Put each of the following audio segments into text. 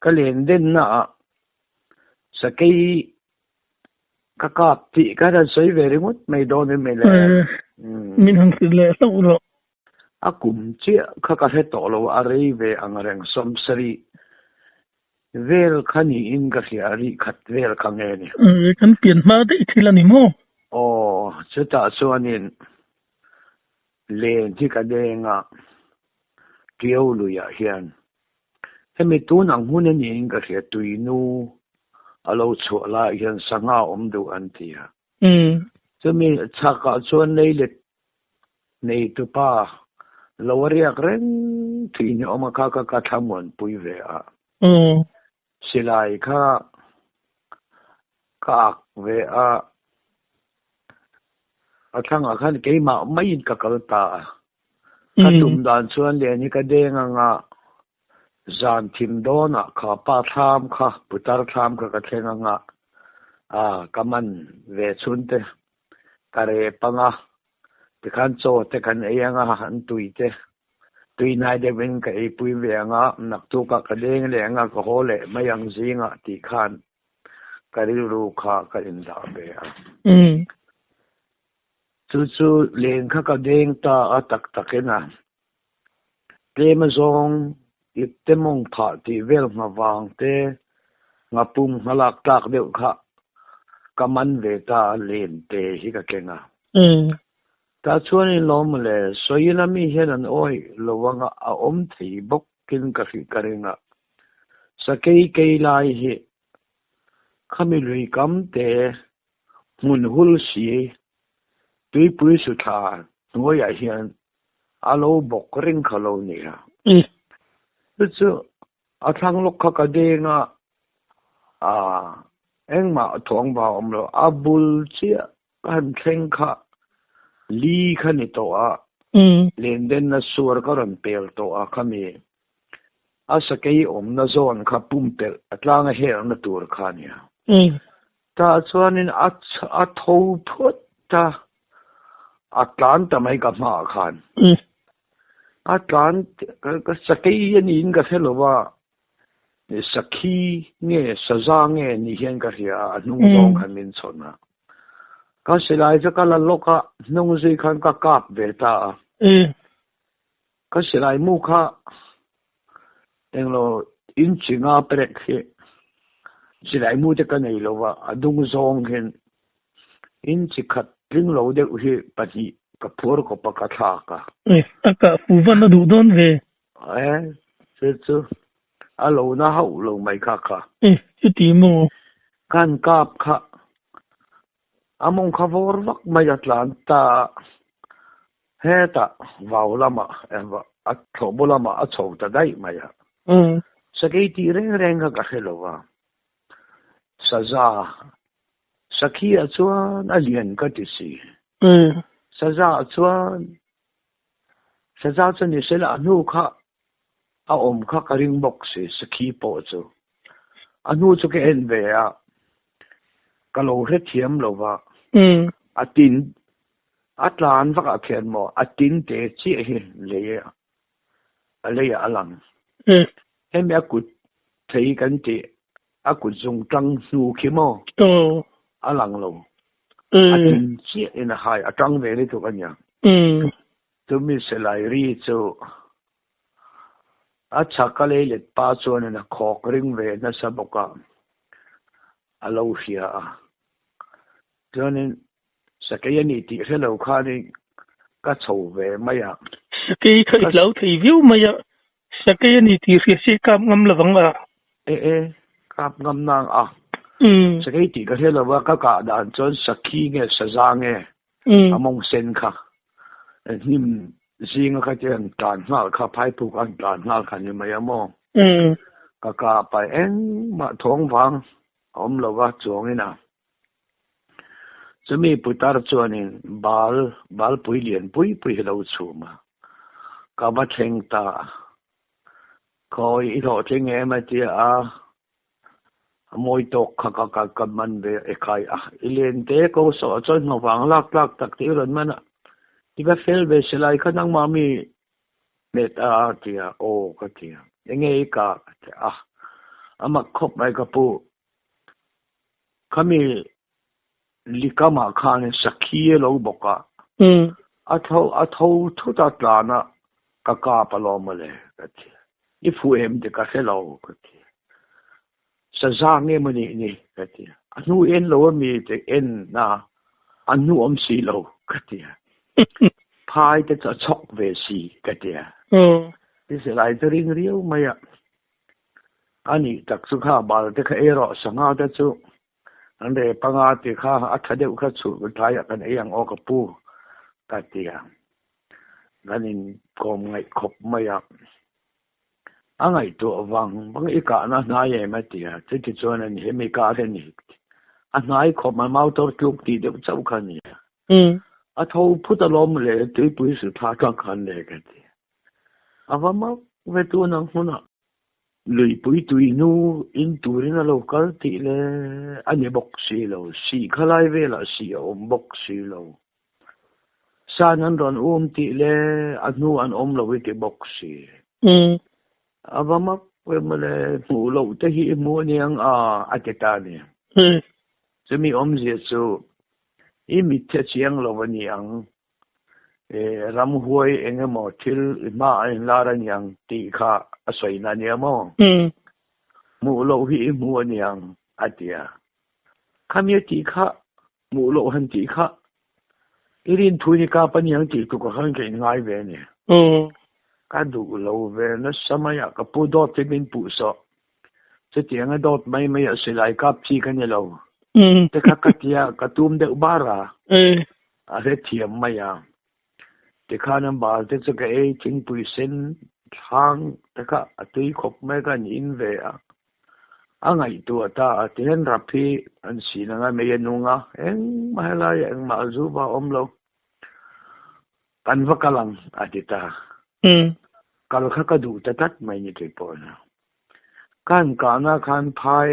Ka len denna ah sakei ka kap tih ka han sawi ve ringawt mai dawn em le. Min han hrilh leh hlauh rawh. A kum chiah kha ka hre tawh lo a rei ve ang reng sawmsarih vel kha niin ka hria a rih khat vel kha nge ni. Kan pian hma daih thil a ni maw? Aw, chutah chuanin len hi ka deng a, Tiau luiah hian hemi tun ang hun a niin ka hria tuinu a lo chhuah laiah hian sangha awm duh an ti a. Chumi chhakah chuan leilet neitupa lo a riak reng thin hi a awm a, kha kha ka thlamuanpui ve a. Silai kha ka ak ve a, a thlangah khan keimah maiin ka kal ta a. Ka tum dan chuan lian hi ka deng anga zan thim dawnah kha pa thlam kha putar thlam kha ka thleng anga a ka man ve chhun te ka rep anga tikhan chaw te kan ei anga an tui te tui hnai deuhin ka eipui ve anga naktukah ka deng leh anga ka haw leh mai ang zingah tih khan ka rilru kha ka indah ve a. Chu chu leng kha ka deng ta a tak takin a tlem azawng ip te mawng phah tih vel ngha vang te ngha pum ngha lak tlak deuh kha ka man ve ta a len te hi ka keng a. Tah chuan in lawm mawle sawiin a mi hian an awih lo anga a awm thei bawkin ka hrih ka ring a. Sakei kei lai hi khami lui kam te Hmun hul si tuipui suthla hnuaiah hian a lo bawk reng kha lo ni a. Chu chu a thlang lawk kha ka deng a, aa engmah thawng va a awm lo. A bul chiah ka han thleng kha li kha ni tawh a, lendenna suar ka rawn pel tawh a khami a sakei awmna zawn kha pumpelh a tlanga helna tur kha a nia. Tah chuanin a a tho phawt a, a tlan ta mai ka hmaah khan. A tlan ka sakei a niin ka hre lo va, sakhi nge saza nge ni hian ka hria a, a hnung zawng khan min chhawn a. Ka silai chu ka la lawk a, hnung zui khan ka kap ve ta a. Ka silai mu kha englo inchhinga perek hi silai mu te ka nei lo va, a dung zawng hian inchi khat tling lo deuh hi pahnih ka phuar kawp a ka thlak a. A kah fu van a duh dawn ve. E, chu chu a lo na hauh lo mai kha kha. E, chuti maw? Khan kap kha a mawng kha vawr vak mai a tlan ta a. Hetah vau lamah a thlawhbaw lamah a chho ta daih mai a. Sakei tih reng reng kha ka hre lo va. Saza, Sakhi-ah chuan a lian ka ti si. Saza-ah chuan, Saza chu ni sela a hnu kha a awm kha ka ring bawk si, Sakhi pawh chu. A hnu chu ka en ve a, ka lo hrethiam lo va. A tin A tlan vakah khian maw a tin te chiah hi lei a leiah a lang. Hemi a kut thei kan tih a kut zung tang hnu khi maw a lang lo. A tin chiah in a hai a tang ve lutuk a nia. Chumi silai ri chu a chhak a lei let pa chuanin a khawk ring ve nasa bawk a, a lo hria a. Chuanin Sakei a ni tih hre lo khanin ka chho ve mai a. Sakei kha i hlau thei viau mai a, Sakei a ni tih hria se kap ngam lo vang a. E e, kap ngam nang a. Sakei tih ka hre lo a, ka kah dan chuan Sakhi nge Saza nge a mawng sen kha hnim zinga kha te an tlan nghal kha, phaipuk an tlan nghal kha ni mai a maw. Ka kap a engmah thawng vang a awm lo va chuangin a. Chumi putar chuanin bal balpui lian pui pui hi lo chhum a, ka va thleng ta a, khawi i hlawhtling em a tia a, a mawi tawk kha ka ka ka man ve e khai a, i len te ko sawh chuan hnawvang lak tlak tak tih i rawn man a, i va fel ve silai kha nangmah mi hmet a a tia, aw ka tia, enge i kah ka tia a. A mak khawp mai ka pu. Khami likamah khan sakhi a lo bawk a. A tho a tho thut a tlan a, ka kap alawm mawle ka ti. I fuh em ti ka hre lo ka ti. Saza nge maw nih ni ka ti. A hnu en lo ami ti en na a hnu awm si lo ka ti. Phai te chu a chhawk ve si ka ti. Ti silai chu ring riau mai a. A nih tak chu kha bal te kha ei rawh sangha te chu an re panga ti kha a tha deuh kha chhulh tlaiah kan ei ang aw ka pu ka ti a. Kan inkawm ngaih khawp mai a. A ngaihtuah vang vang i kahna a hnai em a ti a, chuti chuan a ni hemi kar hi a ni a hnai khawp mai mautor tluk tih deuh chauh kha a ni a. A tho phut alawm le tuipui su tha tlang khan le ka ti. A va mak ve tun ang hmunah luipui tui hnu in turin a lo kal tih le a ni bawk si lo, sih khalai velah sih a awm bawk si lo. San an rawn um tih le a hnu an awm lo i ti bawk si. A va mak ve mawle, hmuh loh te hi i hmu aniang a, a ti ta a ni. Chumi awmzia chu i mitthi a chiang lo a ni ang, ramhuai eng emaw thil i hmaah a inlar a ni ang tih kha a sawina a nia maw? Hmuh loh hi i hmu a ni ang, a ti a. Khami a tih kha Hmuh loh han tih kha i rin thu ni kap a niang tih tuk ah khan ka in ngai ve a ni. Ka duh lo ve nasa mai a, ka pu dawt hi min puh sawh. Chutiang a dawt mai mai ah silai kap chi ka ni lo. Te kha ka tia ka tum deuh bar a, a hrethiam mai a. Tikhan an bal te chu ka ei thingpui sen thlang te kha a tui khawp mai ka an in ve a. A ngaihtuah ta a tihian rap hi an sin anga mei a nung a, engmah helaiah engmah a zu va awm lo. Kan va kal ang a ti ta. Kal kha ka duh ta tlat mai ni tih pawh a. Ka han kahna khan phai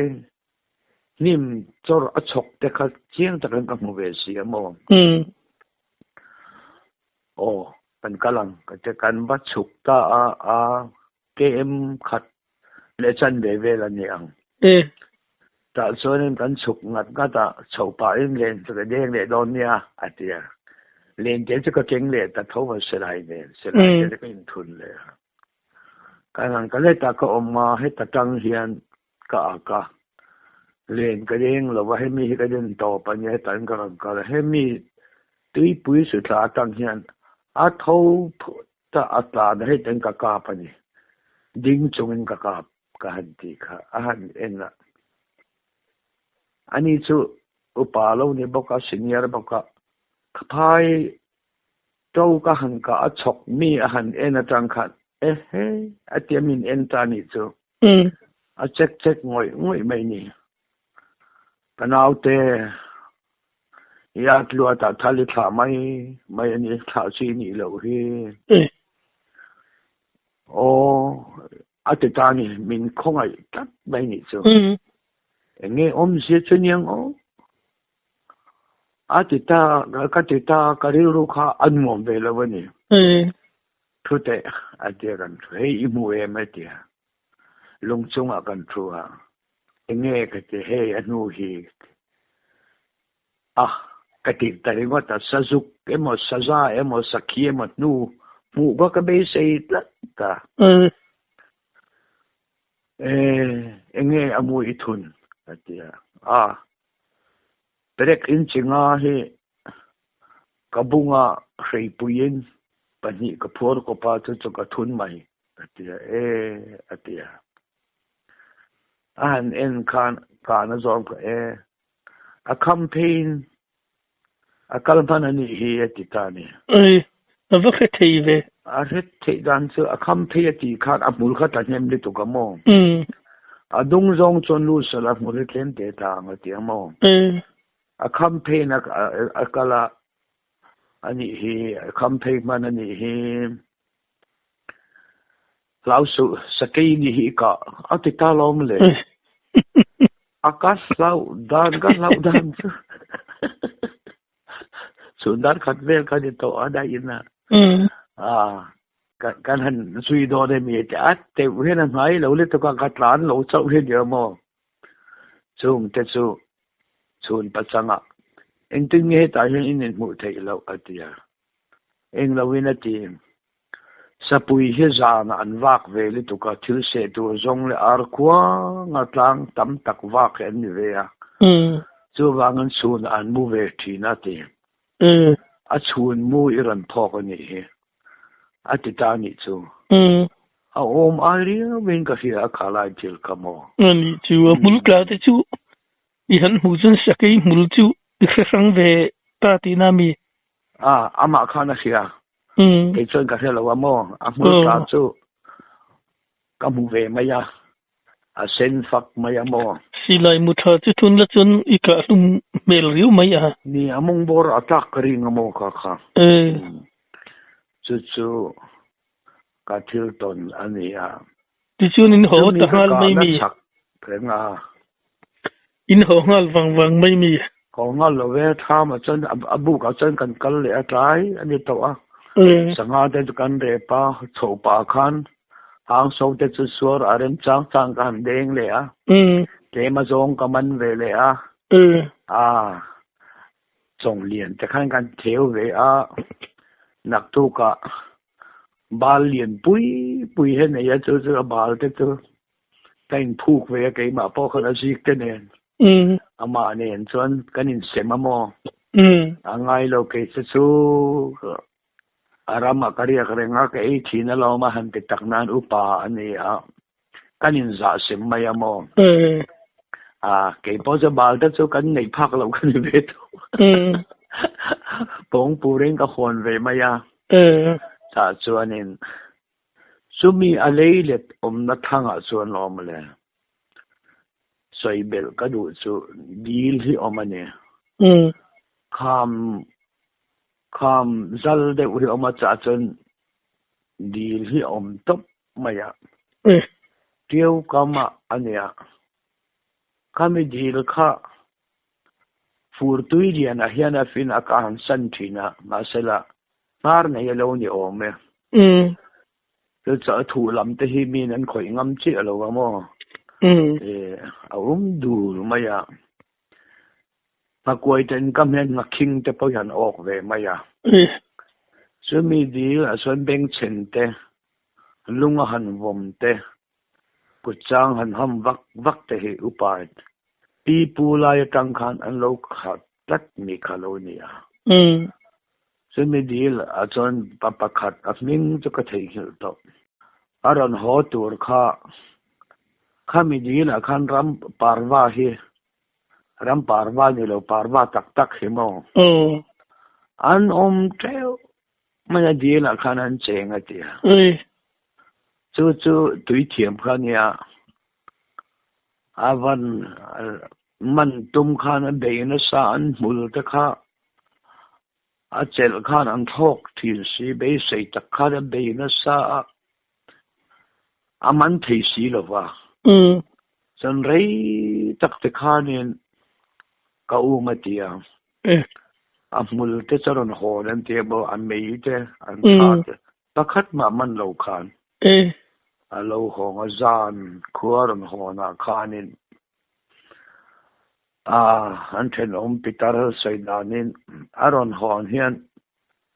hnim chawr a chhawk te kha chiang takin ka hmu ve si a maw? Aw, kan kal ang ka ti kan va chhuk ta a, a KM khat leh chan ve vel a ni ang. Tah chuanin kan chhuk ngat ngat a, chho pahin len chu ka deng leh dawn nia a ti a. Len te chu ka keng leh ta tho a silai nen, silai te chu ka inthun leh a. Kan han kal heta ka awm a, heta tang hian ka ak a, len ka deng lo va, hemi hi ka den tawp a nia, hetah hian ka rawn kal a, hemi tuipui suthla atang hian a tho phut a, a tlan a, hetiang ka kap a ni, ding chungin ka kap ka han tih kha a han en a, ani chu upa lo ni bawk a, senior bawk a, ka phai To ka han kah a chhawk mi a han en atang khan ehe a tia min en ta nih chu a chek chek ngawih ngawih mai ni. Ka naute i at luat ah thal i thlah mai mai a ni, thlah chi nih loh hi. Aw a ti ta ni, min khawngaih tlat mai nih chu. Eng nge awmzia chu niang aw. A ti ta, ka ti ta, ka rilru kha a nuam ve lo a ni. Thu teh a ti a kan thu, hei i hmu em a ti a, lung chungah kan thu a, enge ka ti, hei a hnu hi a ka ti ta ringawt a, sazuk emaw saza emaw sakhi emaw hnu hmuh kha ka beisei tlat a. E, enge a mu i thun? a ti a. A, perek inchinga hi ka bunga hreipuiin pahnih ka phuar kawp a, chu chu ka thun mai, a ti a. E, a ti a. A han en khan kahna zawng kha e, a kham pheiin A kal hman a nih hi a ti ta a ni. Oi, a va hre thei ve. A hre theih dan chu a kham phei a tih khan a hmul kha tla hnem lutuk a maw? A dung zawng chuan lut sawlh a hmul hi tlem te ta ang a ti a maw? A kham pheiin a kal a a nih hi, a kham phei hman a nih hi. Hlau suh, sakei ni hi i kah a ti ta lawm le. A ka hlauh dan ka hlauh dan chu chhun dan khat vel kha ni tawh a daih in a. Kan han zui dawn emi a ti a, teuh hian a hnai lo lutuk a, ka tlan lo chauh hi nia maw? Chung te chu chhun pachang ah engtin nge hetah hian in inhmuh theih loh a ti a, eng lo in a ti. Sapui hi zanah an vak ve lutuk a, thil seh tur zawng leh ar khuanga tlang tam tak vak hi an ni ve a, chuvangin chhunah an mu ve thin a ti. A chhun mu i rawn phawk a nih hi, a ti ta a nih chu. A awm ai riauin ka hria a khalai thil kha maw? A nih chu, a hmul tla te chu i han hmuh chuan sakei hmul chu i hre hrang ve ta tihna a mi? A, amah khan a hria. Kei chuan ka hre lo a maw? A hmul tla chu ka hmu ve mai a. A sen fak mai a maw? Silai mu tha chu thun la chuan i kah hlum hmel riau mai a. Ni, a mawng bawr a tlak ka ring a maw kha kha. Chu chu ka thil tawn a ni a. Tichuan in haw ta nghal mai mi. Chak reng a. In haw nghal vang vang mai mi. Haw nghal lo ve, thlam ah chuan a buk ah chuan kan kal leh a tlai a ni tawh a. Sangha te chu kan rep a, chhoh pah khan hang so te chu suar a rem chang chang ka han deng leh a. Tlem a zawng ka man ve leh a. A chawng lian te khan kan theu ve a, naktuk ah bal lian pui pui he nei a chu chu a bal te chu ka inphuk ve a keimah pawh khan a zik te nen amah nen chuan kan insem a maw a ngai lo kei che chu a ramah ka riak reng a ka ei thin alawm a han ti tak nan upa a ni a kan inzah sem mai a maw a kei pawh chu bal te chu kan neih phak loh ka ni ve tho pawng purin ka hawn ve mai a tah chuanin Chumi a leilet awmna thangah chuan awm le. Sawi belh ka duh chu dil hi awm a ni. Kham kham zal deuh hi awm a chah chuan dil hi a awm tawp mai a. Ṭiau kamah a nia. Khami dil kha fur tui lianah hian a fin a ka han san thin a, mahsela Hnar nei a lo ni awm e. Chu chu a thuh lam te hi miin an khawih ngam chiah lo a maw? A um dur mai a. Nghakuai te in kam hian nghakhing te pawh hi an awk ve mai a. Chumi dil ah chuan bengchhen te, lung a han vawm te, kut chang han ham vak vak te hi upa pi pu lai atang khan an lo khat tlat mi kha lo ni a. Chumi dil ah chuan pa pakhat a hming chu ka theihnghilh tawh. A rawn haw tur kha khami dil ah khan ram parva hi ram parva ni lo parva tak tak hi maw an awm teuh mai a dil ah khan an cheng a ti a. Chu chu tui thiam kha a nia a van man tum khan a bei nasa an hmul te kha A chelh khan an thlawk thin si, beisei tak khan a bei nasa a, a man thei si lo va. Chuan rei tak te khanin ka um a ti a, a hmul te chu a rawn hawn an ti a maw, a mei te, an thla te, pakhat mah man lo khan a lo hawng a, zan khua rawn hawnah khanin A, an thenawm pitar sawi danin a rawn hawn hian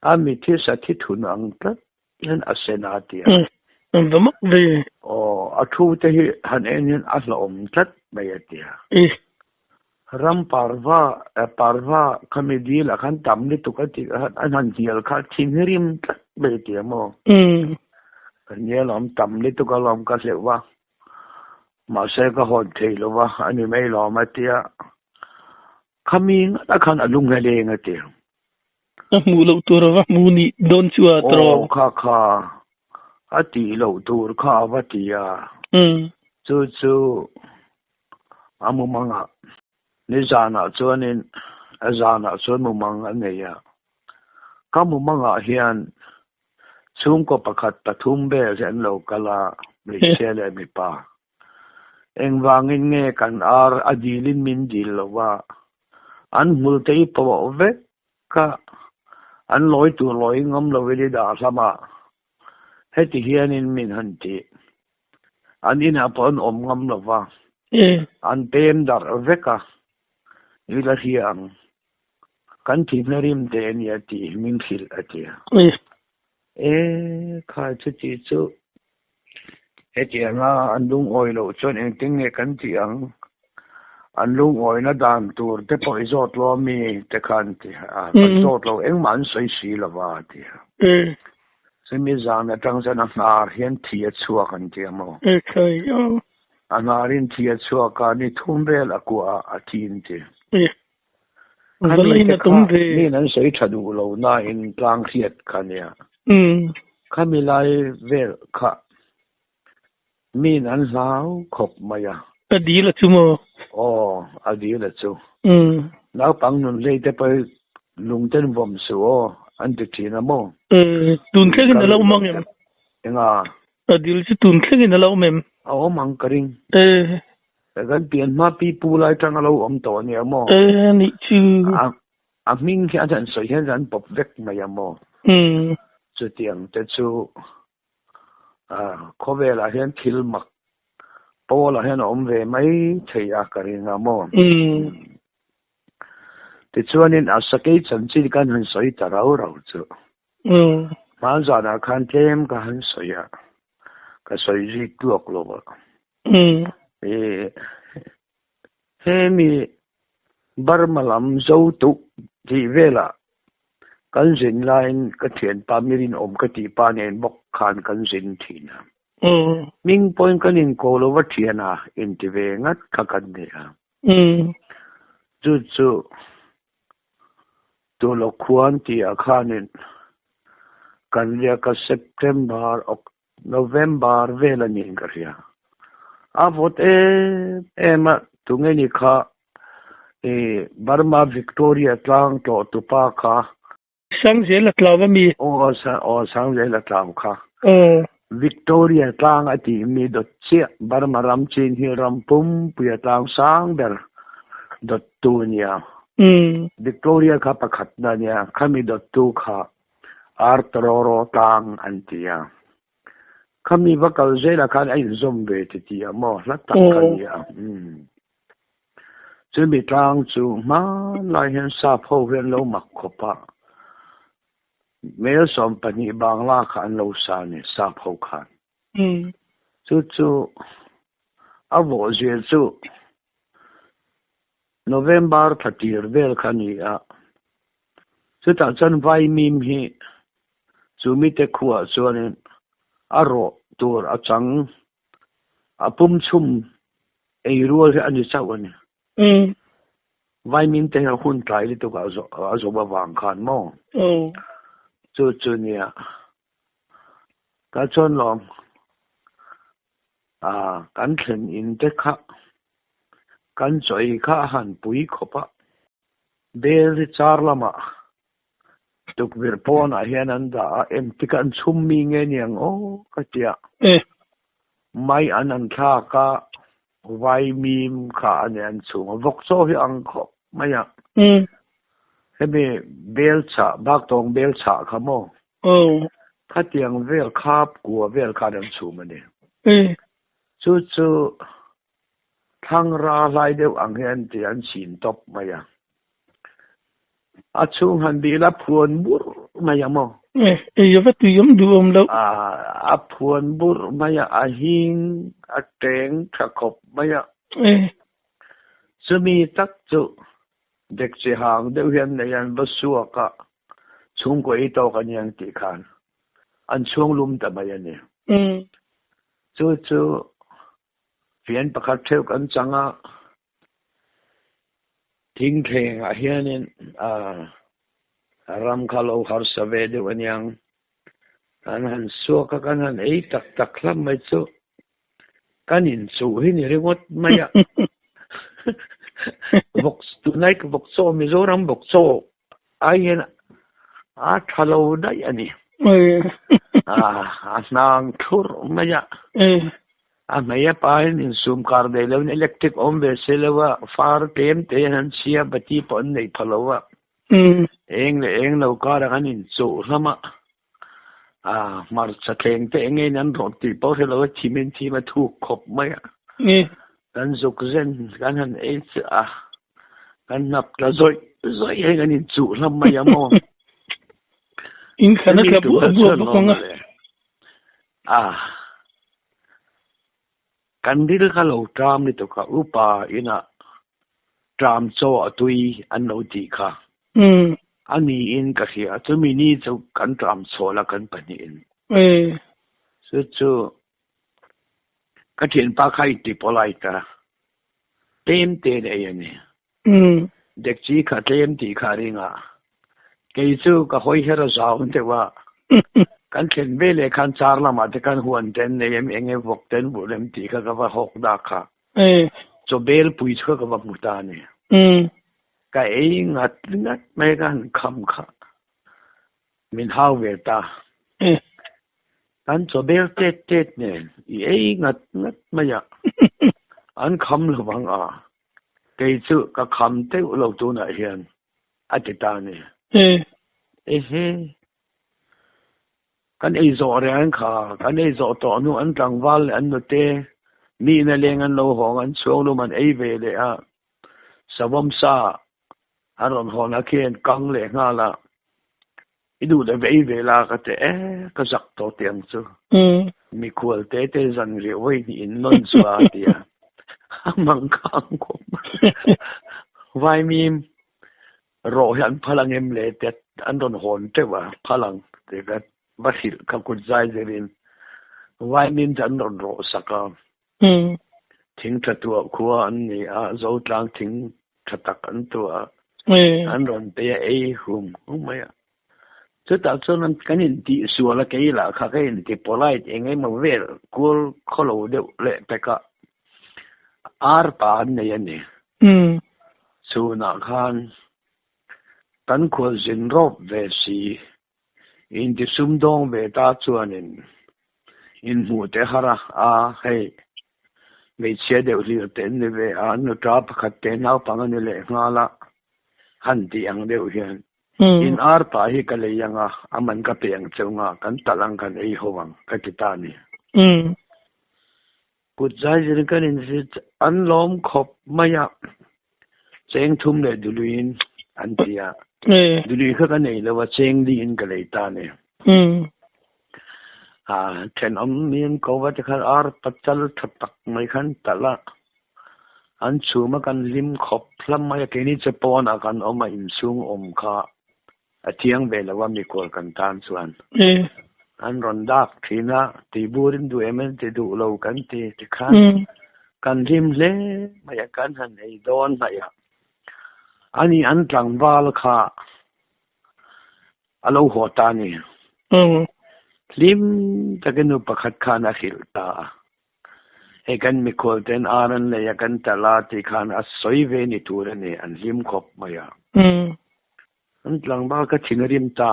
a mithi sa thi thun ang tlat hian a sen a ti a. An va mak ve. Aw, a thu te hi han en hian a hlawhawm tlat mai a ti a. Ram parva, parva khami dil ah khan tam lutuk a ti an han hnial kha thinrim tlat mai a ti a maw? Ka hnial awm tam lutuk alawm ka hleuh a. Mahse ka hawn thei lo va, a ni mai lawm a tia. Khami ngat a khan a lung hel eng a ti. A hmuh loh tur a va hmu nih dawn chu a tawng. Aw kha kha, a tih loh tur kha a va ti a. Chu chu a mumangah nizanah chuanin a zanah chuan mumang a nei a. Ka mumangah hian Chhungkaw pakhat pathum vel hi an lo kal a, hmeichhia leh mipa. Engvangin nge kan ar a dilin min dil lo va, an hmul te i pawh vek a, an lawi tur lawi ngam lovin i dah hlam a. Heti hianin min han ti. An inah pawh an awm ngam lo va, an pem darh vek a, i la hria ang. Kan thihna rim te a nia tih hi min hrilh a ti a. E, khai chuti chu hetianga an lungawi loh chuan engtin nge kan tih ang? An lungawina dan tur te pawh i zawt lo ami te khan ti a, kan zawt lo engmah an sawi si lo va a ti a. Chumi zan atang chuan a hnar hian thi a chhuak an ti a maw? A hnarin thi a chhuak a, ni thum vel a kuah a, a thi an ti. Khami te kha miin an sawi tha duh lo nain tlang hriat kha nia. Khami lai vel kha miin an hlau khawp mai a. A dil a chu maw? Aw, a dil a chu. Naupang nun hlei te pawh lungten vawm suh aw, an ti thin a maw? Tun thlengin a lo awm ang em? Enga? A dil chu tun thlengin a lo awm em? A awm ang ka ring. Kan pian hma pi pu lai tang a lo awm tawh a nia maw? Nih chu. A hming hi an han sawi hian an pawp vek mai a maw? Chutiang te chu Khawvelah hian thil mak pawlah hian a awm ve mai thei a ka ring a maw? Tichuanin a sakei chanchin kan han sawi ta rau rau chu. Hmanzanah khan tlem ka han sawi a, ka sawi zui tluak lo a. Hemi Burma lam zo tuh tih velah kan zin laiin ka thianpa Mirinawm ka tih pa nen bawk khan kan zin thin a. Hming pawhin kan inko lo va thian a, inti ve ngat kha kan ni a. Chu chu Tulawk khuan tihah khanin kan riak a September, November vel a niin ka hria. A vawt em em a, tunge ni kha i Burma Victoria tlang tlawh tupa kha. Sangzela tlau a mi? Aw aw Sangzela tlau kha. Victoria tlang a tih mi dawt chiah Burma ram chin hi ram pumpuia tlang sang ber dawttu a nia. Victoria kha pakhatna a nia, khami dawttu kha Artororo tlang an ti a. Khami va kal zelah khan a inzawm ve ti ti a maw? Hla tak kha ni a. Chumi tlang chu hmanlai hian sap ho hian lo mak khawp a. Mel 12 bangla kha an lo sa a ni, sap ho khan. Chu chu a vawh zia chu November thla tir vel kha a ni a, chutah chuan vaimim hi chu mite khuaah chuanin a rawh tur a chang, a pum chhum ei rual hi a ni chauh a ni. Vaimim te hi a hun tlai lutuk a zawm avang khan maw? Chu chu nia. Ka chuan lawm kan thlen in te kha kan chaw ei kha a han pui khawp a, bel hi char lamah tukverh pawnah hian an dah a, engtik an chhum mi nge niang aw ka ti a, mai an an thlak a, vaimim kha a ni an chhung a, vawk chaw hi ang khawp mai a, hemi bel chah baktawng bel chah kha maw Khatiang vel khap kua vel khan an chhum a ni. Chu chu thlangra hlai deuh ang hian ti an chhin tawp mai a. A chhung han bih la phuan bur mai a maw? Ei ava tui awm duh awm loh. A phuan bur mai a, a hing a teng tha khawp mai a. Chumi tak chu dekchi hang deuh hian nei an va suak a. Chhungkaw ei tawk a niang tih khan an chhuang lum ta mai a ni. Chu chu fian pakhat theuh kan chang a, thingthleng ah hianin ram kha lo harsa ve deuh a niang. Kan han suak a, kan han ei tak tak hlap mai chu kan inchuh hi ni ringawt mai a. Vawk tunlai vawk chaw Mizoram vawk chaw ai hian a tha lo daih a ni. A hnang thlurh mai a. A hmei a pa hian insum kar nei lo in electric awm ve se lo a, far tlem te hian an chhia bati pawh an nei pha lo a. Eng leh eng lo karah kan inchuh hlawm a. A hmarcha thleng te eng ngein an rawt tih pawh hre lo a thim in thim a thuk khawp mai a. Kan zuk zen kan han ei chiah a, kan hnap tla zawih zawih hian kan inchuh hlawm mai a maw. In khan a tla buah buah bawk ang a. A kan ril kha lo ṭam lutuk a, upa inah ṭam chaw a tui an lo tih kha. A niin ka hria, chumi ni chu kan ṭam chhawl a kan pahnihin. Chu chu ka thianpa kha i ti polite a, tlem te in ei a ni. Dekchi kha tlem tih kha a ring a, kei chu ka hawi her a zau deuh a, kan thlen veleh khan char lamah te khan huan te an nei em, eng nge vawk te an vulh em tih kha ka va hawk dak a, chaw bel pui chu ka va hmu ta a ni. Ka ei ngat ngat mai ka han kham kha min hau ve ta. Kan chaw bel tet tet nen i ei ngat ngat mai a, an kham lo vang a, kei chu ka kham teuh lo tunah hian a ti ta a ni. Ehe, kan ei zawh reng kha, kan ei zawh tawh hnu an tlangval leh an nute mi ina leng an lo hawng an chhuang lum an ei ve leh a, Savawm sa an rawn hawn a khian kang leh nghal a, i duh leh vei ve la ka ti e, ka zak tawh tih ang chu. Mikhual te te zan riah vawi hnih in nawn chu a ti a, a mang khang khawp mai. Vaimim rawh hi an phal ang em le tia an rawn hawn teuh a, phal ang tih ka va hrilh kha kut zai zerin vaimim chu an rawn rawh sak a. Thing tha tuah khua an ni a, Zotlang thing tha tak an tuah a, an rawn pe a ei hum hum mai a. Chutah chuan an kan intih sual a kei lah kha ka inti polite eng emaw vel kual khawlo deuh leh pek a, ar pa an nei a ni. Chhunah khan kan khualzin rawp ve si Inti sumdawng ve ta chuanin inhmuh te har a, a hei hmeichhia deuh hlir te an ni ve a, an nuta pakhat te naupang a ni leh nghal a, han tih ang deuh hian in ar pa hi ka lei ang a, a man ka pe ang cheu nga, kan talh ang kan ei ho ang ka ti ta a ni. Kut zai zir kan inzir an lawm khawp mai a, cheng thum leh duluiin an ti a, dului kha ka nei lo a, cheng liin ka lei ta a ni. Thenawm mi an ko va tikhan ar pachal tha tak mai khan talh a, an chhum a kan hlim khawp hlam mai a, keini che pawnah kan awm a, inchhung awm kha A thiang ve lo a mikual kan tan chuan. An rawn dak thin a, tihbur in duh em an ti duh lo kan ti tikhan kan hlim hle mai a, kan han ei dawn hnaih a. Ani an tlangval kha a lo haw ta a ni. Hlim takin nu pakhat khan a hrilh ta a. Hei kan mikhual ten ar an lei a kan talh a tih khan a sawi ve ni tur a ni, an hlim khawp mai a. An tlangval ka thin a rim ta.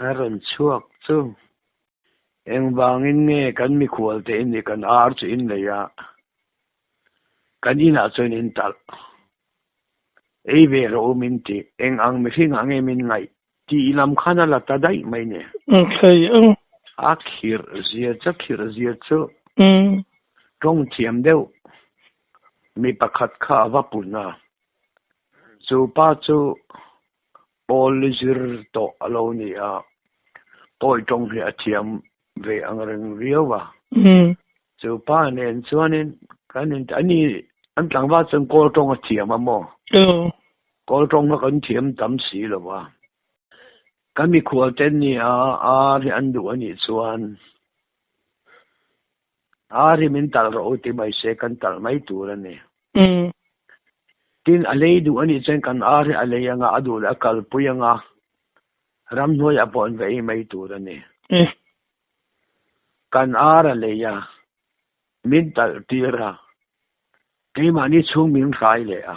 A rawn chhuak chu. Engvangin nge kan mikhual te in nih kan ar chu in lei a, kan inah chuan in talh. Ei ve rawh u min ti, eng ang mihring ah nge min ngaih tih lam khan a la ta daih mai ni. A khirh zia chu khirh zia chu tawng thiam deuh mi pakhat kha a va pun a. Chu pa chu Paul zir tawh a lo ni a, pawi tawng hi a thiam ve ang reng viau a. Chu pa nen chuanin kan in ani an tlangval chuan kawl tawng a thiam a maw? Kawl tawng kha kan thiam tam si lo va. Kan mikhual te ni a, ar hi an duh a nih chuan Ar hi min talh rawh u ti mai se kan talh mai tur a ni. Tin, a lei duh a nih chuan kan ar hi a lei anga a duh leh a kalpui anga ramhnuaiah pawh an va ei mai tur a ni. Kan ar a lei a, min talh tir a, keimahni chhung min hrai leh a.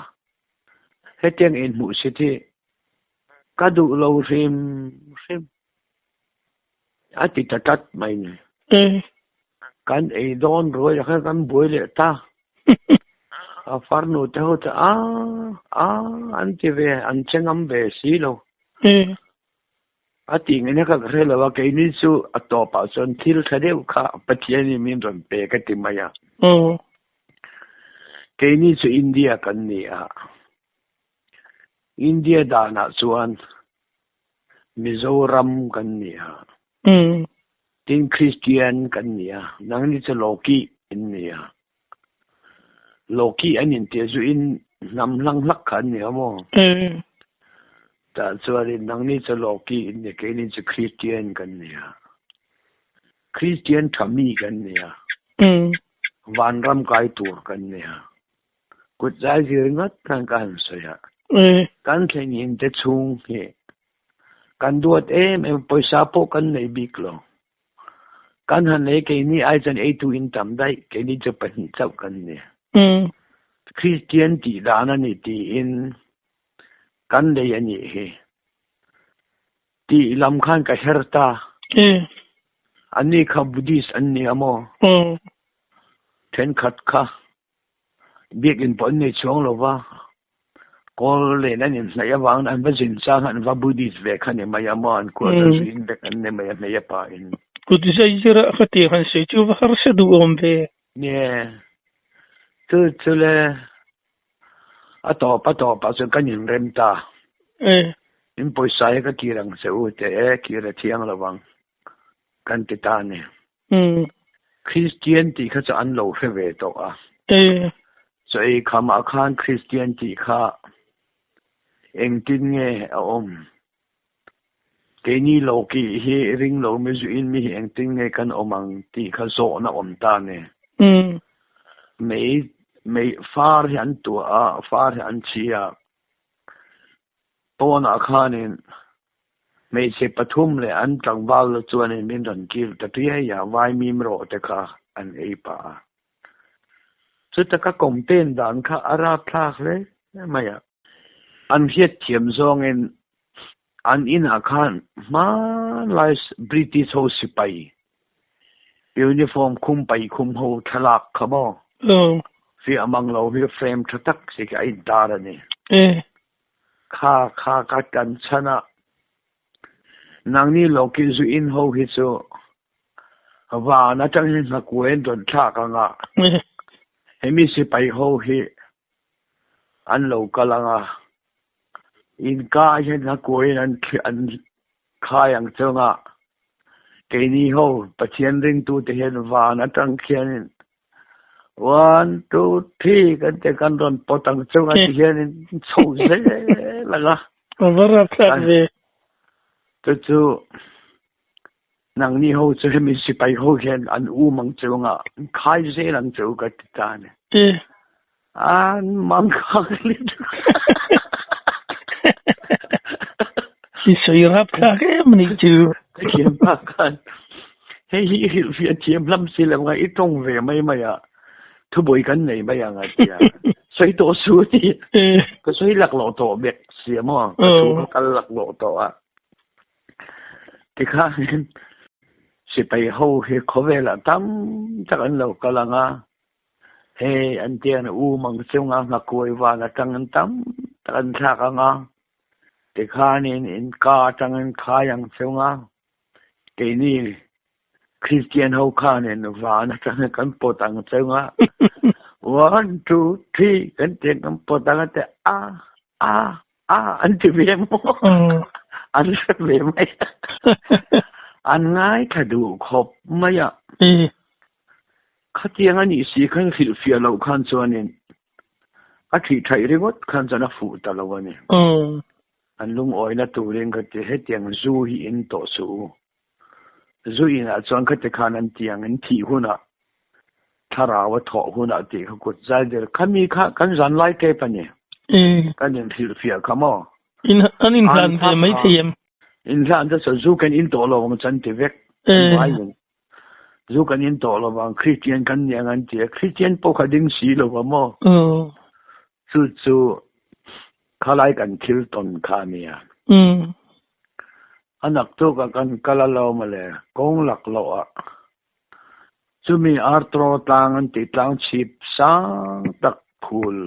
Hetiang inhmuhsit hi ka duh lo hrim hrim. A ti ta tlat mai ni. Kan ei dawn ruai ah khan kan buai leh ta. A farnu te ho chu a, a an ti ve, an che ngam ve si lo. A tih ngei na kha ka hre lo a, keini chu a tawpah chuan thil tha deuh kha Pathianin min rawn pe ka ti mai a. Keini chu India kan ni a, India danah chuan Mizoram kan ni a, tin Kristian kan ni a, nangni chu Loki in ni a. Loki an intiah zu in hnam hlang hlak kha an ni a maw? Tah chuanin nangni chu Loki in ni, keini chu Kristian kan ni a. Kristian tha mi kan ni a. Vanram kai tur kan ni a. Kut zai zir ngat khan ka han sawi a. Kan thlen te chhung hi kan duat em em, pawisa pawh kan nei bik lo. Kan han ei keini ai chuan eitu in tam daih, keini chu pahnih chauh kan ni. Kristian tih dan a ni tiin kan lei a nih hi. Tih lam khan ka her ta. Anni kha Buddhist an ni a maw? Thenkhat kha Biakinn pawh an nei chuang lo va, kawl len an inhnaih avangin an va zin chang an va Buddhist ve kha ni mai a maw, an kual ta zuin vek an ni mai a hmei a pa in. Kut zai zir ah ka ti han sawi chu va harsa duh awm ve. Nie, chu chu le a tawp a tawp ah chuan kan inrem ta. In pawisa hi ka kir ang che u teh e, kir a thiang lo vang kan ti ta a ni. Kristian tih kha chu an lo hre ve tawh a. Chaw ei khamah khan Kristian tih kha engtin nge a awm? Keini lo kih hi ring lo mi zuin mi hi engtin nge kan awm ang tih kha zawhna awm ta a ni. Mei mei far hi an tuah a, far hi an chhi a. Pawnah khanin Hmeichhe pathum leh an tlangval la chuanin min rawn kil ta piai a, vaimim rawh te kha an ei pah a. Chuta ka complain dan kha a rapthlak hle mai a. An hriatthiam zawngin an inah khan hmanlai British ho sipai uniform khum pai khum ho thlalak kha maw? Fiah mang lo hi frame tha tak si khi a intar a ni. Kha kha ka tan chhan a, nangni lawki zu in ho hi chu van atangin hnakuai an rawn thlak ang a, hemi sipai ho hi an lo kal ang a, inka ah hian hnakuaiin an an khai ang chawng a, keini ho Pathian ringtute hian van atang khianin One, two, three kan ti kan rawn pawt ang chunga ti hian in chho zel ang a. A va rapthlak ve. Chu chu nangni ho chu hemi sipai ho hian an um ang chunga an khai zel ang chu ka ti ta a ni. An mang khak lutuk. I sawi rapthlak em a nih chu. Ka thiam phak khan hei hi i hrilhfiah thiam hlam si lo a, i tawng ve mai mai a, thubuai kan nei mai ang a ti a, sawi tawh su a ti. Ka sawi laklawh tawh bek si a maw, ka thu ka kal laklawh tawh a. Tikhanin sipai ho hi khawvelah tam tak an lo kal ang a, Hei an tiang u mang chunga nghakuai van atangin tam tak an thlak ang a, tikhanin in ka atangin khai ang chunga keini Kristian ho khanin van atangin kan pawt ang chunga one two three kan tiang kan pawt ang a ti a a a an ti ve maw an hre ve mai an ngaithla duh khawp mai a. Khatiang a nih si khan hrilhfiah loh khan chuanin a thih thaih ringawt khan chuan a fuh ta lo a ni. An lungawina turin ka ti hetiang zu hi in tawh suh u. Zu inah chuan khati khan an ti ang in thih hunah thlarau a thawh hunah tih kha kut zai der khami kha kan zan lai tep a ni. Kan inhrilhfiah kha maw? An inhlan ve mai thei em? Inhlan te chuan zu kan in tawh lo ang chuan ti vek. An vaiin. Zu kan in tawh lo vang, Kristian kan ni ang an ti a, Kristian pawh kha ding si lo va maw? Chu chu khalai kan thil tawn kha a nia. A naktuk ah kan kal a lo mawle, kawng lak loh ah chumi Artro tlang an tih tlang chhip sang tak phul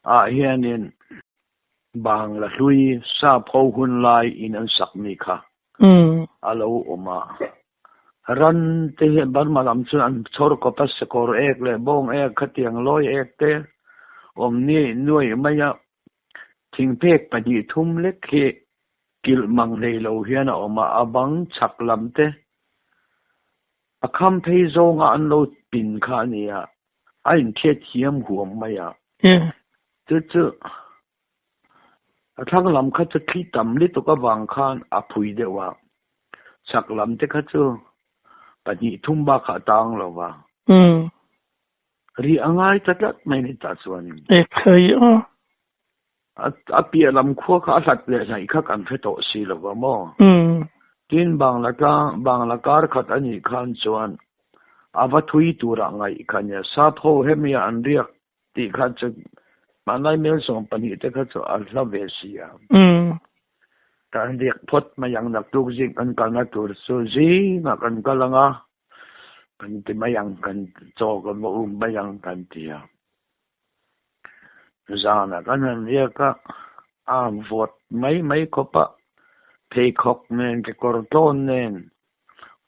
ah hianin. Bangla hlui sap ho hun lai in an sak mi kha a lo awm a. Ran te hi Burma lam chuan an chhawr kawp a, sakawr ek leh bawng ek khatiang lawi ek te awm ni nuaih mai a. Thingphek pahnih thum lek hi kilh mang hlei lo hian a awm a, a bang chhak lam te a kham phei zawnga an lo pin kha a ni a, a inthiat hiam huam mai a. Chu chu a thlang lam kha chu thli tam lutuk avang khan a phui deuh a, chhak lam te kha chu pahnih thum bakah a tang lo va. Ri a ngai ta tlat mai ni tah chuanin. E khai a. A piah lam khua kha a hlat leh hnaih kha kan hre tawh si lo va maw? Tin Bangla tlang, Bangla kar khat a nih khan chuan a va thui turah ngaih kha nia. Sap ho hemia an riak tih kha chu hmanlai mel 12 te kha chu a hla ve si a. Kan riak phawt mai ang naktuk zing kan kalna tur chu zingah kan kal ang a. Kan ti mai ang, kan chaw kan va um mai ang kan ti a. Zanah kan han riak a, a vawt mai mai khawp a, pheikhawk nen kekawr tlawn nen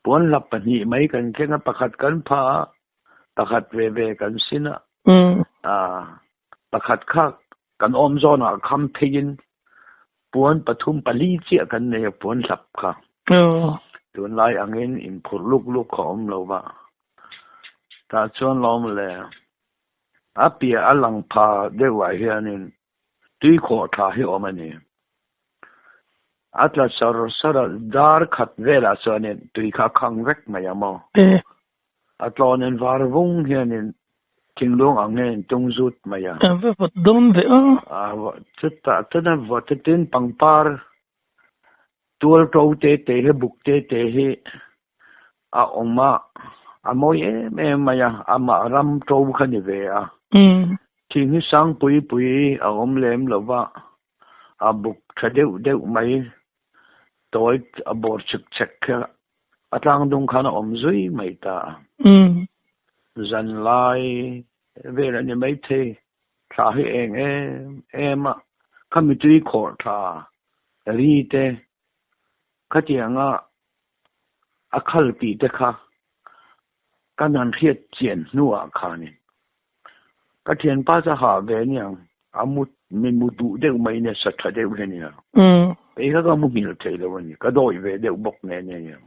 puan hlap pahnih mai kan keng a, pakhat kan pha a, pakhat ve ve kan sin a, pakhat kha kan awm zawnah kham pheiin Puan pathum pali chiah kan nei a puan hlap kha. Tunlai angin inphurh luk luk kha awm lo va. Tah chuan lawm le a piah a lang pha deuhah hianin tui khawh thla hi awm a ni. A tla sar sar a, dar khat velah chuanin tui kha a khang vek mai ang maw? A tlawnin var vung hianin thinglung ang hian in tung zut mai a. A va vawt dawn ve a. A chutah chuan a vawt a tin pangpar tual to te te hi buk te te hi a awm a, a mawi em em mai a, amah ram to kha ni ve a. Thing hi sang pui pui a awm lem lo va, a buk tha deuh deuh mai tawi a bawr chhek chhek kha a tlang dung khan a awm zui mai ta a. Zan lai vel a ni maithei, thla hi eng em em a, khami tui khawh thla ri te khatianga a khal tih te kha kan han hriat chian hnuah khanin Ka thianpa chu a hah ve aniang, a mu mi mu duh deuh mai nia, sa tha deuh hi ania. Kei kha ka mu nghilh thei lo a ni, ka dawi ve deuh bawk nen aniang.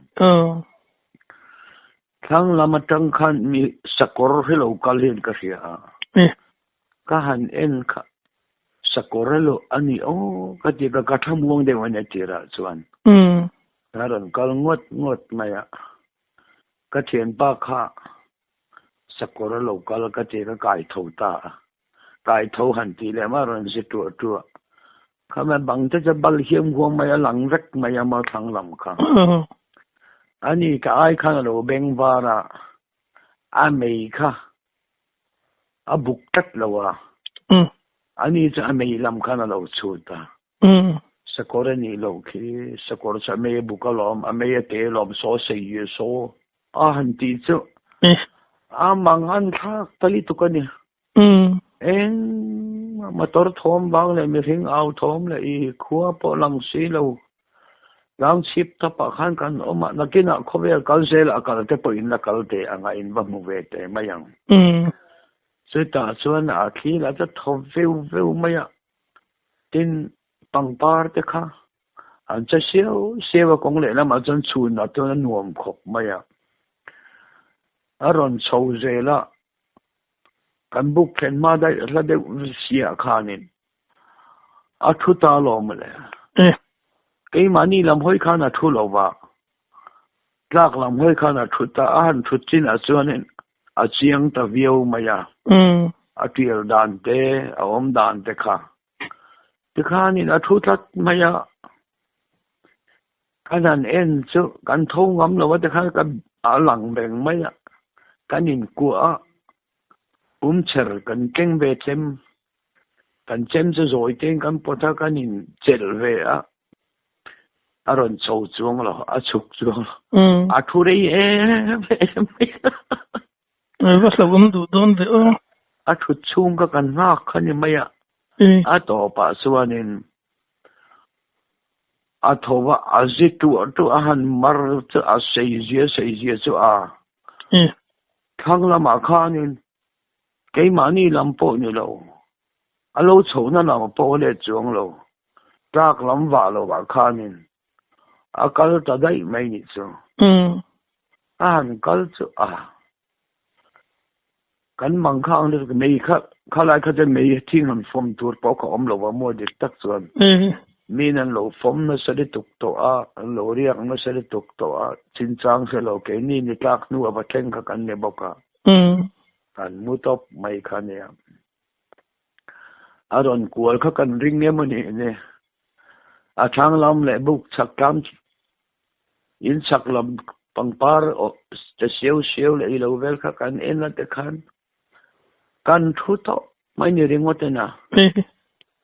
Thlang lam atang khan mi sakawr hi lo kal hian ka hria a, ka han en kha sakawr elo a ni aw ka ti ka ka thlamuang deuh a nia tirah chuan. A rawn kal ngawt ngawt mai a, ka thianpa kha Sakawr a lo kal ka ti ka kai tho ta a, kai tho han tih leh mah rawn zi tuah tuah. Khama bang te chu bal hiam huam mai a lang vek mai a maw thlang lam kha. Ani ka ai khan a lo beng var a, a mei kha a buk tlat lo a, ani chu a mei lam khan a lo chhut a. Sakawr a nih loh khi, sakawr chu a mei a buk alawm, a mei a te alawm, saw sei a saw a han tih chu a mang an thlak ta lutuk a ni. Eng motor thawm vang leh mihring au thawm leh i khua pawh lang si lo tlang chhip thapah khan kan awm a, nakinah khawvel kal zelah kal te pawhin la kal teh ang a, in va hmu ve teh mai ang. Chutah chuan a thli lah chu thaw veu veu mai a. Tin, pangpar te kha an che siau siau a, kawng lehlamah chuan chhunah chuan a nuam khawp mai a. A rawn chho zel a, kan buk thlen hma daih hla deuh siah khanin a thu ta alawm mawle. Keimahni lam hawi khan a thu lo va, tlak lam hawi khan a thu ta, a han thut chinah chuanin a chiang ta viau mai a, a tial dan te, a awm dan te kha. Tikhanin a thu tlat mai a, kan han en chu kan tho ngam lo a tikhan ka a lang reng mai a, kan inkuah a, pumchher kan keng ve chem, kan chem chu zawi tein kan pawt a, kan inchelh ve a. A rawn chho chuang lo, a chhuk chuang lo. A thu rei em em mai a. Va hlauhawm duh dawn ve aw. A thut chhung kha kan nghak kha ni mai a. A tawpah chuanin. A tho a, a zi tuah tuah a han mar chu a sei zia sei zia chu a thlang lamah khanin keimahni lam pawh ni lo, a lo chhohna lam pawh a let chuang lo, tlak lam vah lovah khanin a kal ta daih mai nih chu. A han kal chu a kan mang kha ang lutuk mei kha khalai kha chuan mei thing han fawm tur pawh kha awm lo va maw dik tak chuan min an lo fawm nasa lutuk tawh a an lo riak nasa lutuk tawh a chinchang hre lo keini ni tlak hnu a va thleng kha kan ni bawk a kan mu tawp mai kha nia a rawn kual kha kan ring em a ni ne a thlang lam leh buk chhak tlam In chhak lam pangpar te siau siau leh ilo vel kha kan en a te khan kan thu tawh mai ni ringawt en a.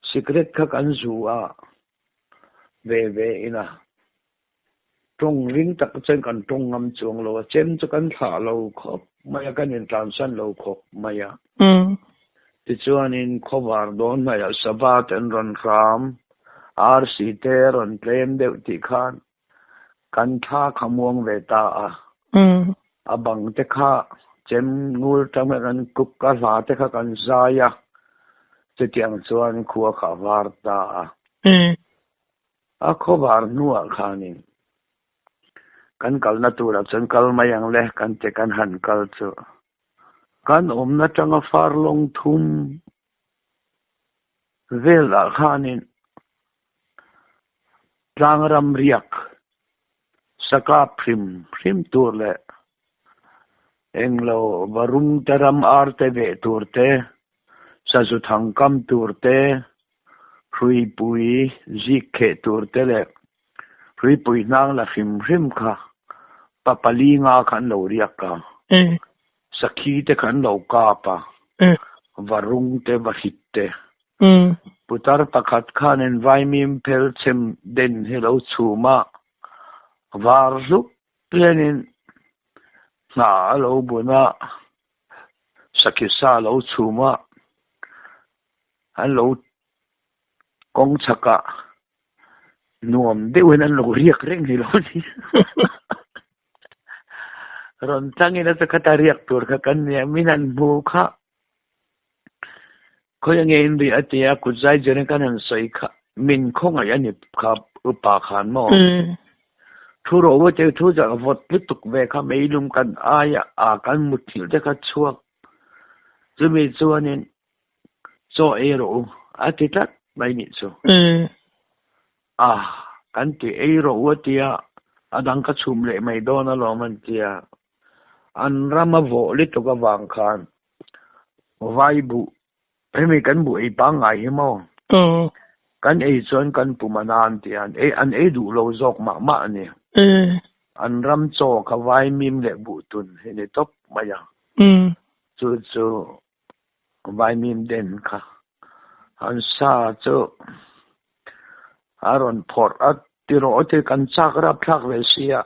Sikret kha kan zu a ve ve in a. Tawng ring tak chuan kan tawng ngam chuang lo a, chem chu kan thlah lo khawp mai a, kan intlansan lo khawp mai a. Tichuanin khawvar dawn hnaihah sava te an rawn hram, arsi te rawn tlem deuh tih khan kan thla kha muang ve ta a. A bang te kha chem ngur tang hian kan kuk a, hla te kha kan zai a, chutiang chuan khua kha a var ta a. A khawvar hnuah khanin kan kalna turah chuan kal mai ang le kan ti kan han kal chu. Kan awmna tanga far lawng thum velah khanin tlang ram riak sakap hrim hrim tur leh englo varung te ram ar te veh tur te, sazu thang kam tur te, hruipui zik kheh tur te leh hruipui hnang la hrim hrim kha pa pali nga kha an lo riak a, sakhi te kha an lo kap a, varung te vahrit te. Putar pakhat khanin vaimim phel chhem den hi lo chhum a, var hlup hianin hna a lo bun a, sakhi sa a lo chhum a, an lo kawng chhakah nuam deuh hian an lo riak reng hi lo ni. Rawn changin a chakhat a riak tur kha kan nia, min han hmu kha. Khawi ange in ri a ti a, kut zai zir in kan han sawi kha, min khawngaih a ni kha upa khan maw? Thu rawh te thu zah vawt lutuk ve kha meilum kan aia a kan muthilh te kha chhuak chumi chuanin chaw ei rawh u a ti tlat mai nih chu. A kan ti ei rawh u a ti a, a dang ka chhum leh mai dawn alawm an ti a, an ram a vawh lutuk avang khan Vai buh, hemi kan buh ei pangngai hi maw? Kan ei chuan kan pum a nan ti a, an ei duh lo zawk mah mah a ni. An ram chaw kha vai mim leh buh tun hi ni tawp mai a. Chu chu vai mim den kha an sa chu a rawn phawrh a ti rawh te kan chak rapthlak ve si a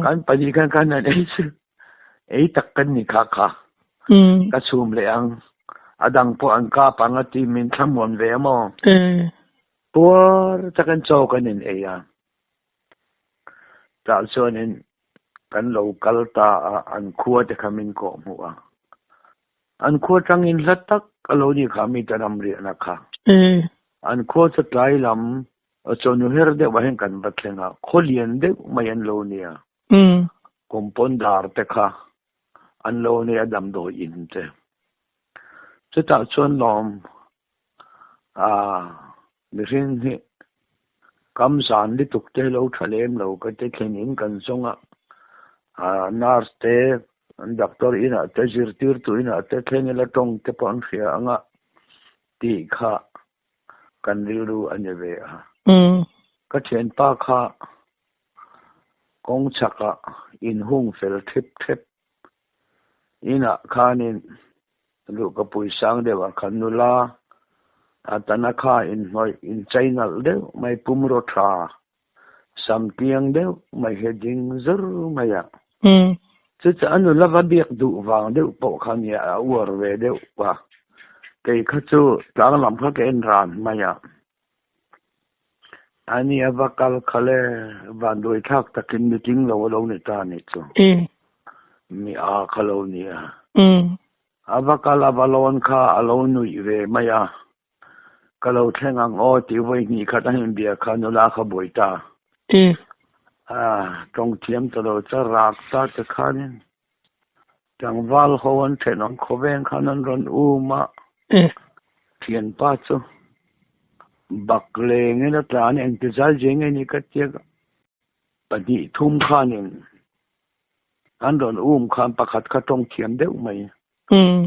kan pahnih khan kan han ei chu ei tak kan ni kha kha ka chhum leh ang a dang pawh an kap ang a ti min thlamuan ve a maw puar takin chaw kan in ei a tah chuanin kan lo kal ta a an khua te kha min kawh hmuh a An khua tangin hla tak a lo ni kha mite ram riahna kha. An khua chu tlai lam chawhnu her deuh ah hian kan va thleng a, khaw lian deuh mai an lo nia. Compounder te kha an lo nei a damdawi in te. Chutah chuan lawm mihring hi kam zan lutuk te lo tha lem lo ka ti thlen in kan zawng a, nurse te an doctor inah te zirtirtu inah te thleng ila tawng te pawh an hria ang a tih kha kan rilru a ni ve a. Ka thianpa kha kawng chhakah inhung fel thep thep Inah khanin luhka pui sang deuhah khan nula a tana kha inhnawih inchei nalh deuh mai pumraw tha sam tliang deuh mai hi a ding zur mai a. Chu chu a nula va biak duh vang deuh pawh kha nia a uar ve deuh a, kei kha chu tlang lam kha ka en ran mai a. Ani a va kal kha le vanduai thlak takin mi tling lo a lo ni ta anih chu. Mi a kha lo ni a. A va kal a va lawn kha a lo nuih ve mai a. Ka lo thleng ang aw tih vawi hnih khat a inbia kha nula kha buai ta. A tawng thiam ta lo cha rak ta te khanin tlangval ho an thenawm khawveng khan an rawn um a. Thianpa chu bak lengin a tlan engti zal je nge ni ka tia pahnih thum khanin an rawn um khan pakhat kha tawng thiam deuh mai.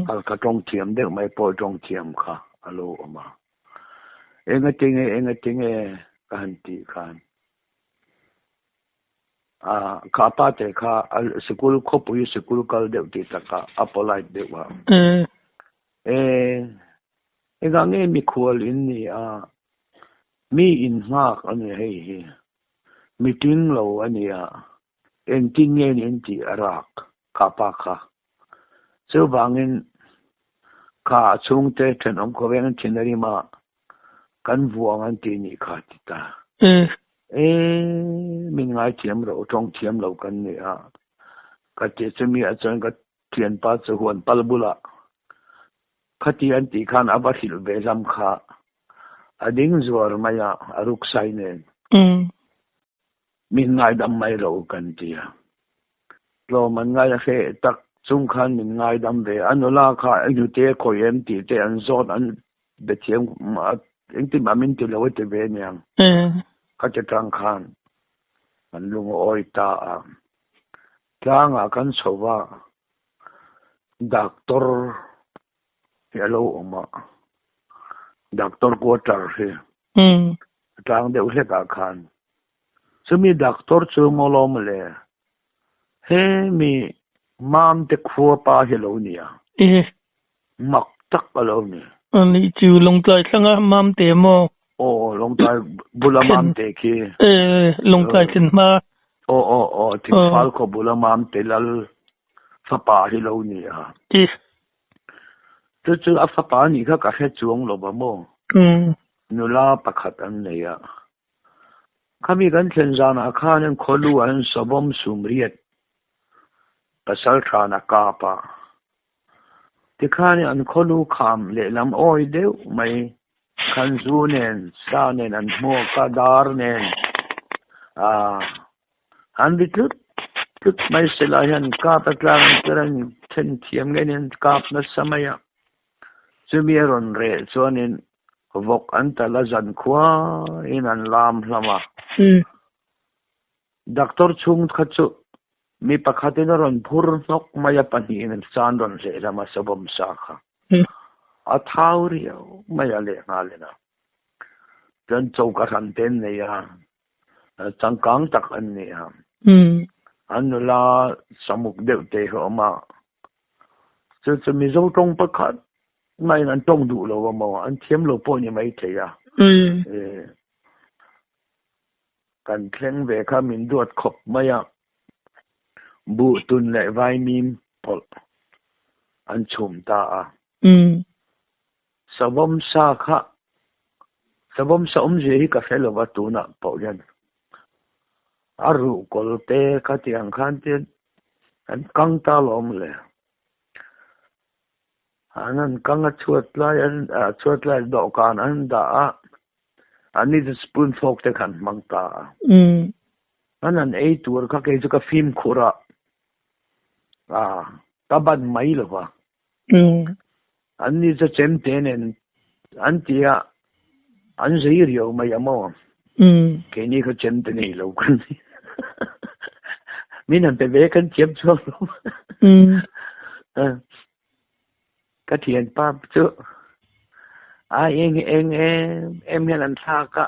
Kal ka tawng thiam deuh mai pawh tawng thiam kha a lo awm a. Enga tinge, enga tinge ka han tih khan a kha pa te kha a sikul khawpui sikul kal deuh tih takah a polite deuh a. E, engah nge mikhual in ni a, mi in nghak a ni hei hi, mi tling lo a nia, engtin nge in tih a rak kha pa kha. Chuvangin kha a chhungte thenawm khawveng an thin a rim a, kan vuang an tih nih kha ti ta. E, min ngaithiam rawh, tawng thiam lo kan ni a, ka ti chumi ah chuan ka thianpa chu huan pal bulah khati an tih khan a va hrilh ve hlam kha a ding zuar mai a, a ruksai nen. Min ngaidam mai lo kan ti a. Tlawm an ngai a hreh tak chung khan min ngaidam ve. A nula kha i hnute khawi em tih te an zawt an be thiam engtin mah min ti lo a ti ve aniang. Ka ti tang khan an lung a awi ta a. Tlangah kan chho va, doctor hi a lo awm a, doctor quarter hi a tlang deuh hlek ah khan chumi doctor chu maw le he mi mam te khua pa hi a lo ni a mak tak a lo ni. Ani chu Lawngtlai thlanga mam te maw? Aw Lawngtlai bula mam te khi. Lawngtlai thlen hma. Aw aw aw Thingfal khaw bula mam te lal fapa hi lo ni a. Chu chu a fapa nih kha ka hre chuang lo va maw? Nula pakhat an nei a. Khami kan thlen zanah khan an khawlu an sawbawm sum riat pasal than a kap a. Tikhan an khawlu kham lehlam awi deuh mai khan zu nen sa nen an hmuak a dar nen An ri tlut tlut mai sela hian kap a tlang ang ber an then thiam ngei nen kap nasa mai a, chumi a rawn reh chuanin vawk an tal a zan khuain an lam hlam a. Doctor chhung kha chu mi pakhatin a rawn phur hnawk mai a, pahnihin an chan rawn hleh hlam a, sawbawm sa kha a thau riau mai a lehnghal in a, chuan choka hran te an nei a. Changkang tak an ni a. An nula samuk deuh te hi a awm a. Chu chu Mizo tawng pakhat maiin an tawng duh lo a maw? An thiam lo pawh ni maithei a. Kan thleng ve kha min duat khawp mai a. Buh tun leh vaimim pawlh an chhum ta a. Savawm sa kha Savawm sa awmzia hi ka hre lo va tunah pawh hian a ruh kawl te kha tih ang khan te an kang ta lawm le. An han kang a chhuat lai an chhuat lai dawhkan an dah a, an ni chu spoon fork te khan hmang ta a. An han ei tur kha kei chu ka fimkhur a, ka ban mai lo va. An ni chu chemte nen an ti a, an zei riau mai a maw? Keini kha chemte nei lo kan ni. Min han pe ve kan thiam chuang lo. Ka thianpa chu a eng eng em em hian an thlak a,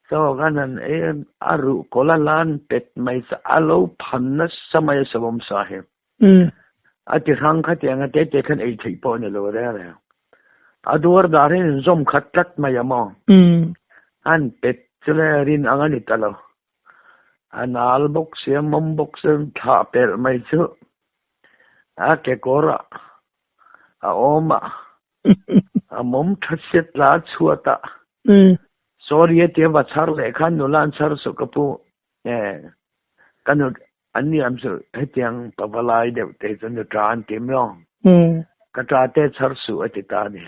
chaw kan han ei a, a ruh kawl a lan pet mai chu a lo phan nasa mai a savawm sa hi. A ti hrang kha tiang a tete khan ei theih pawh a ni lo reng reng. A duar dar hian in zawm khat tlat mai a maw? An pet chu le rin ang a ni ta lo. A nal bawk si a mawm bawk si a thlah pelh mai chu a kekawr ah a awm a, a mawm tha siat la a chhuat ah. Sorry a tia va chhar leh khan nula an chhar suh ka pu e ka nu an ni am chu hetiang pavalai deuh te chu nu ta an ti maw ka ta te chhar suh a ti ta ni.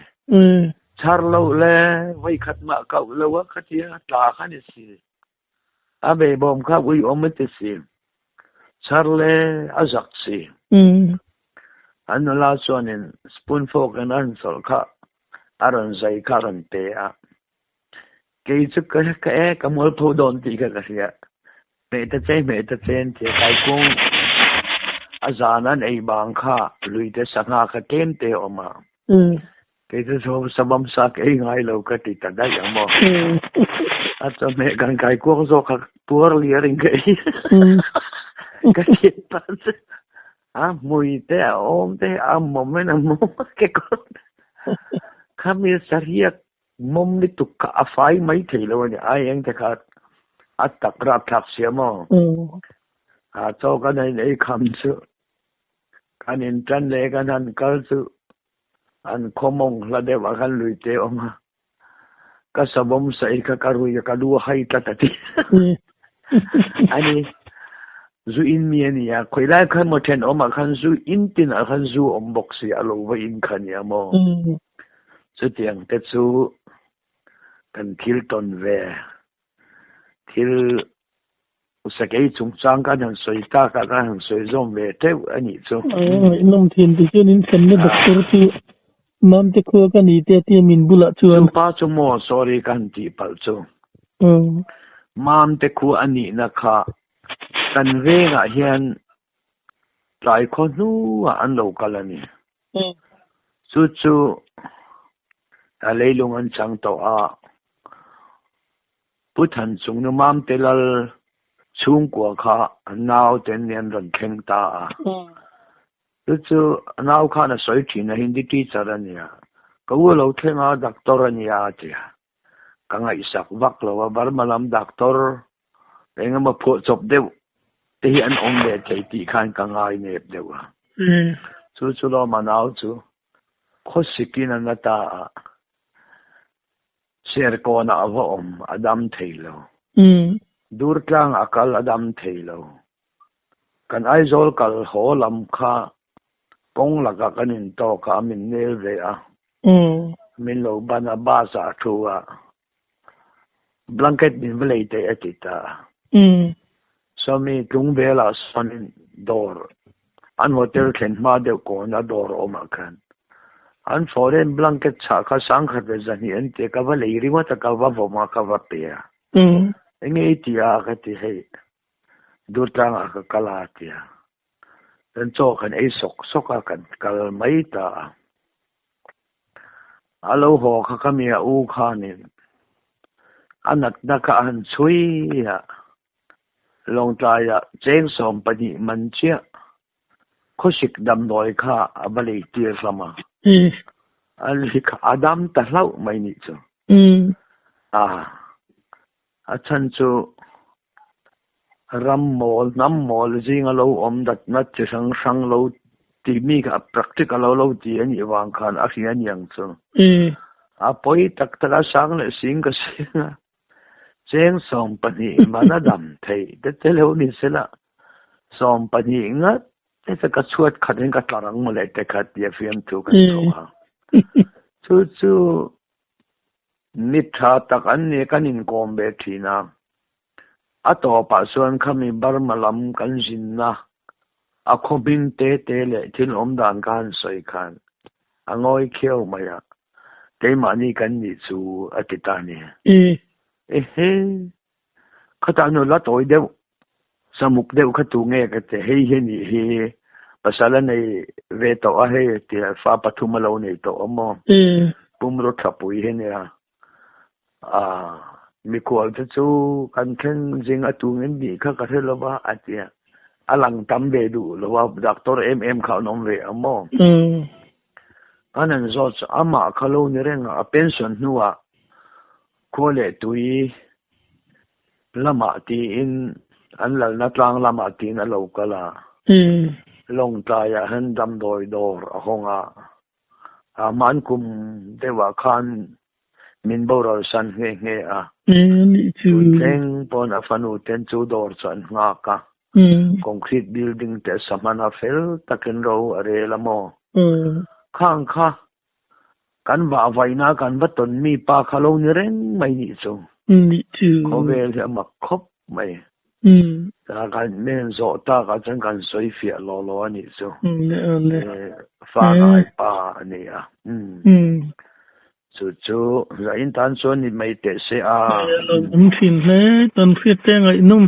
Chhar loh le voikhat mah koh lo a khatia tla kha ni si. A behbawm kha uiawm a ti si. Chhar le a zak si. An nula chuanin spoon fork in a rawn chawlh kha a rawn zai kha a rawn pe a. Kei chu ka ka e ka mualpho dawn tih kha ka hria. Hmeh ta che hmeh ta che an ti a, kaikung a zan an ei bang kha luite sangha kha tlem te a awm a. Kei chu sawm sabam sa ka ei ngai lo ka ti ta daih ang maw. A chawhmeh kan kai kuak zawk kha puar liar in ka ei. Ka ti ta che. A hmui te a awm te a mawm in a mawm a kekawr te. Khami sariak mawm lutuk kha a fai mai thei lo a ni. Ai eng te kha a tak rapthlak sia maw. A chaw kan han ei kham chu kan in tan leh kan han kal chu An khaw mawng hla deuh ah khan lui te awm a, ka savawm saih kha ka rui a, ka lu a hai tlat a ti. Ani, zu in mi a ni a, khawi lai khan maw thenawm ah khan zu in tin ah khan zu awm bawk si a, lo va in kha nia maw. Chutiang te chu kan thil tawn ve. Thil sakei chungchang kan han sawi tak a, kan han sawi zawm ve teuh a nih chu. Ngaihnawm thian ti chuan in thlenna doctor chu Mamte khua ka ni te a tia min bulah chuan. Chu pa chu maw sorry ka han tih palh chu. Mamte khua a nihna kha kan vengah hian tlai khaw hnuah an lo kal a ni. Chu chu a leilung an chang tawh a, Pu Thanchung nu Mamte Lal chhungkua kha a naute an nih an rawn thleng ta a. Chu chu a nau khan a sawi thin a, Hindi teacher a nia, ka u a lo thleng a, doctor a nia a ti a. Ka ngaihsak vak lo a, Burma lam doctor eng emaw phuahchawp deuh te hi an awm ve thei tih khan ka ngai nep deuh a. Chu chu lawm a nau chu khawsikin a na ta a, Serkawnah a va awm a dam thei lo. Durtlang a kal a dam thei lo. Kan Aizawl kal haw lam kha kawng lakah kan intawk a, a min nel ve a. Min lo ban a, bus ah a thu a, blanket min va lei teh a ti ta a. Sawmi tlung velah sawn dawr, an hotel thlen hma deuh kawna dawr a awm ah khan an foreign blanket chhah kha sangkhat leh zahnih an ti a, ka va lei ringawt a, ka va vawm a, ka va pe a. Enge i ti a? Ka ti hei, Durtlangah ka kal a a ti a. Kan chaw kan ei sawk sawk a, kan kal mai ta a. A lo haw kha ka mi a u khanin a natna kha a han chhui a, Lawngtlaiah cheng 12 man chiah khawsik damdawi kha a va lei tir hlawm a. A li kha a dam ta hlauh mai nih chu. A, a chhan chu Ram mawl, hnam mawl zinga lo awm datna chi hrang hrang lo ti mi kha practical lo lo ti a nih vang khan a hria aniang chu. A pawi tak tak a sang leh sing ka sing a, cheng 12 man a dam theih te te lo ni sela, 12 ngat te chu ka chhuat khat in ka tlar ang mawle te kha tia fiamthu kan thawh a. Chu chu mi tha tak an ni kan inkawm ve thin a. A tawpah chuan khami Burma lam kan zinna a khaw hming te te leh thil awm dan ka han sawi khan a ngawi khiau mai a, keimahni kan nih chu a ti ta ni. Ehe, khatah nula tawi deuh, samuk deuh kha tu nge ka ti, hei hi nih hi pasal a nei ve tawh a hei a ti a, fa pathum a lo nei tawh a maw, pumraw thlapui hi nia. Aaa, mikhual te chu kan thleng zing a tum in nih kha ka hre lo va a ti a, a lang tam ve duh lo va, doctor em em kha an awm ve ang maw? Kan han zawt chu amah kha lo ni reng a, a pension hnuah khua leh tui lamah tiin an lalna tlang lamah tiin a lo kal a, Lawngtlaiah hian damdawi dawr a hawng a. Hman kum deuhah khan Min boral san nghe nghe a. Tun thleng pawn a fanu ten chu dawr chu an nghak a. Concrete building te a sa hman a fel takin ro a rel a maw? Khang kha kan vah vaina kan va tawn mi pa kha lo ni reng mai nih chu. Khawvel hi a mak khawp mai. Kan men zawh takah chuan kan sawi fiah law law a nih chu. Fa ngai pa a ni a. Chu chu zain tan chuan ni mai teh se a. Awm thin hle, kan hriat te ngaihnawm.